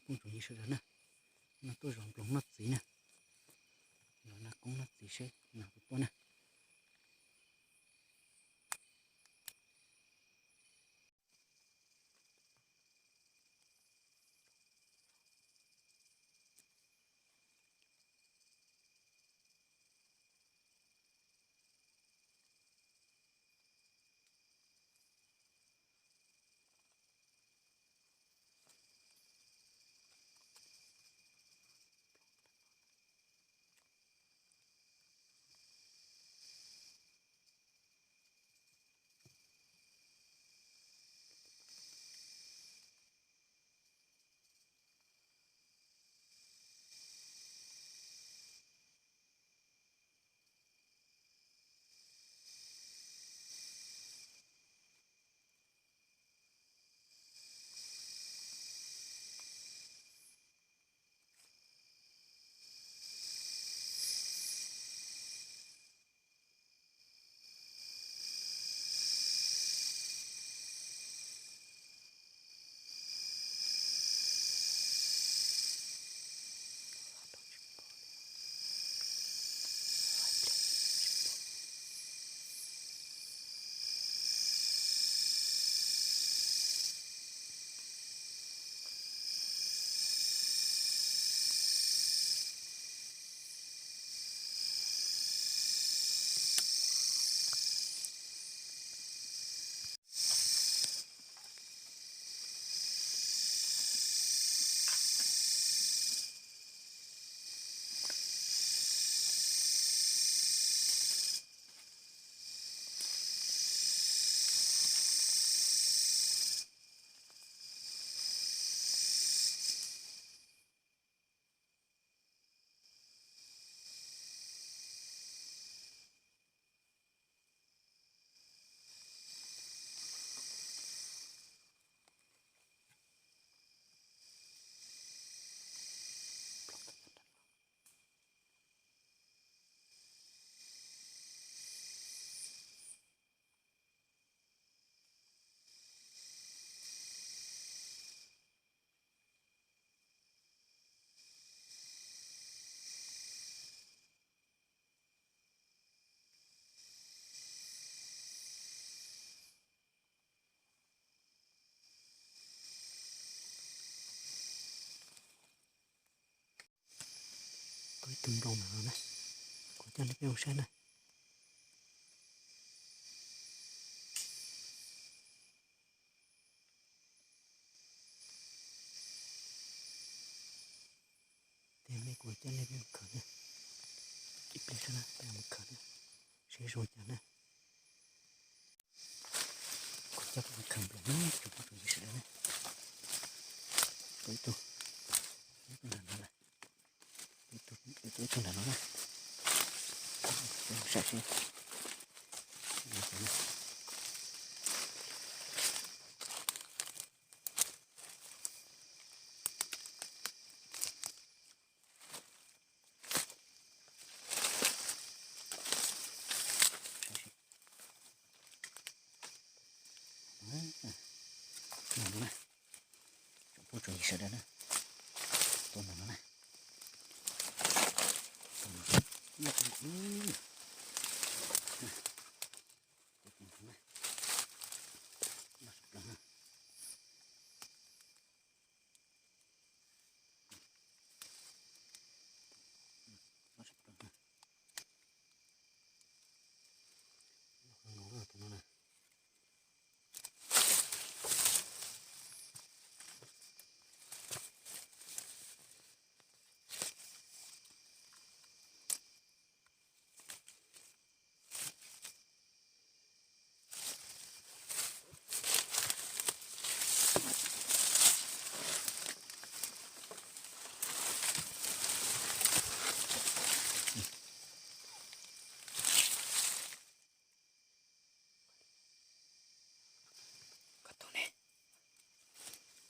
Kuj tsoom yig sawv daws na, no tuaj zov nploos noj txiv na, zov nas koob noj txiv seb nas puas tuaj na. Kuv ib tug nploos ntawm no na, kuv coj nej peb mus saib na. Tiag, kuv coj nej peb mus khaws na. Ib pliag saib na, peb mus khaws na, seb zoo cas na. Kuv coj peb mus khaws nploos na, tsoom phooj tsoom ywg sawv daws na. Kuv ib tug, ib tug nram no na, ib tug nram no na. Saib seb. Tsoom phooj tsoom ywg sawv daws na, tuaj ntawm no na.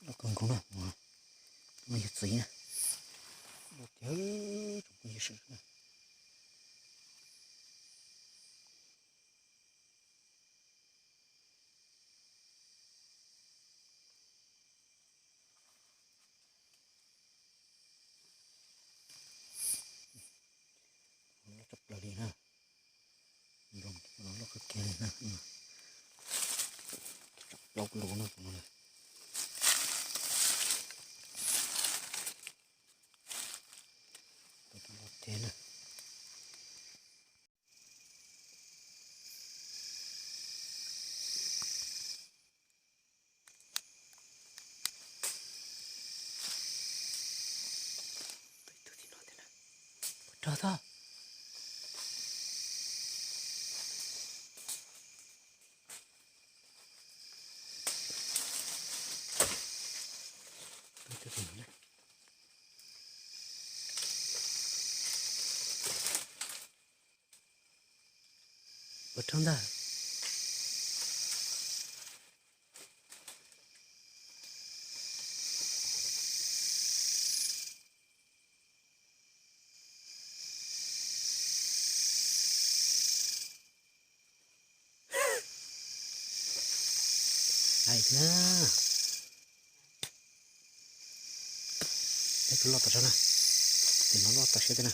Los kawg nkaus na, no yog txiv na. Los tiag, tsoom phooj ywg sawv daws na. Plaub lub no, no. Tau loj thiab na. Rog tag. Ua rog ntag. Ai na. Peb tus loj tas zog na. Tus no loj tas siab tiag na.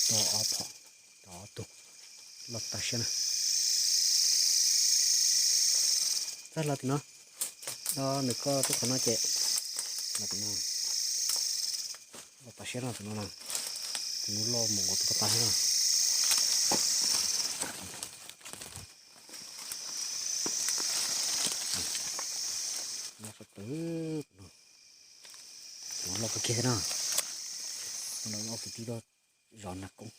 Tau ob phom, tau ob tug, loj tas siab na. Txog los tim no, no nws koj rub qhov no ces, los tim no, loj tas siab no tus no na. Tus no loj mus nkaus tus paj tas thiab na. Loj tshaj plaws no. Tus no loj kawg kiag thiab na. Tus no ob kwv tij loj zov nas koob.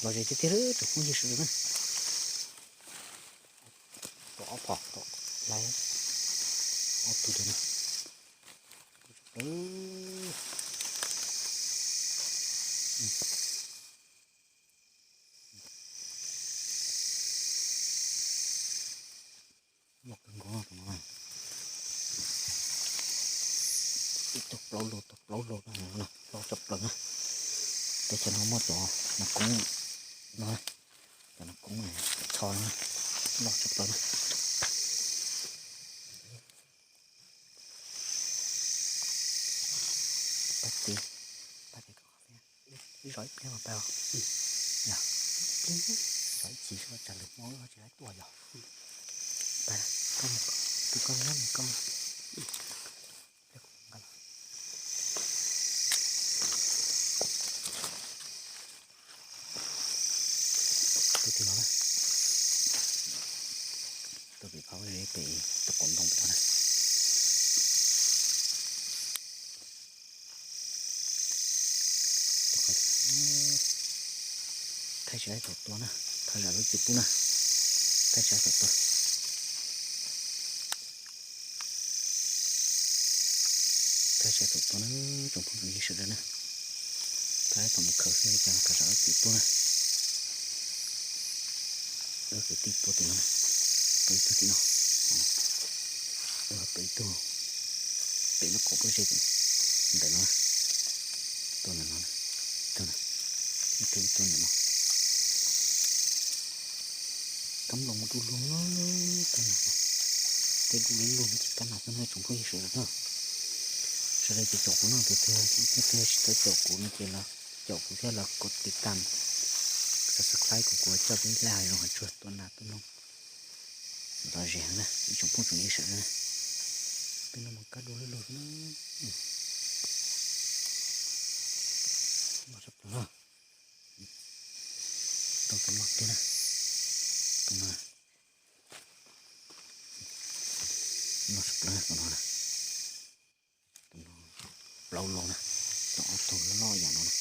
Lom zem tiag tiag tsoom phooj ywg sawv daws na. Tau ob phom, tau laib ob tug ntawd na. Loj tshaj plaws. Loj kawg nkaus tus no. Ib tug plaub lub, tug plaub lub no, loj tshaj plaws na. Teb chaws no muaj cov nas koob no, cov nas koob txho no, loj tshaj plaws na. Pab txiv, pab txiv, zov ib pliag mas pab os. Zov ib chim seb tsam lwm hmo wb ho tsis laib tuaj yog. Pab, koj mus, tus koj nyob mus koj. Tus tim no na, tus pem phau pem tus qaum ntoo pem no na. Thaij tsis tau thaum tua na, thaj tsam lub txiv pub na, thaij tsis tau thaum tua. Thaij tsis tau thaum tua na, tsoom phooj ywg sawv daws na. Thaij thaum mus khaws xwb, cas thaj tsam lub txiv pub na. Wb kwv tij tua tim no na, tua ib tug tim no, tua ib tug pem lub qaum pob zeb ntawm no, tua ntawm no, tua na, ib tug ib tug ntawm no. Kab nploos mus du lug, kab nas, tej du lug lug no ces kab nas xwb na tsoom phooj ywg sawv daws na. Sawv daws ces caum kuv no, tus twg tsis tau caum kuv no ces los caum kuv thiab los kos tiv tam, subscribe kuv, kuv coj peb nplaj hav zoov hav tsuag tua nas tua noog lom zem heev na ib tsoom phooj tsoom ywg sawv daws na. Peb no mas kab du lug lug xwb na. Loj tshaj plaws na. Tau tus loj tiag na. Tus no loj tshaj plaws tus no na. Tus no plaub lub na. Tau ob tug loj yam no na.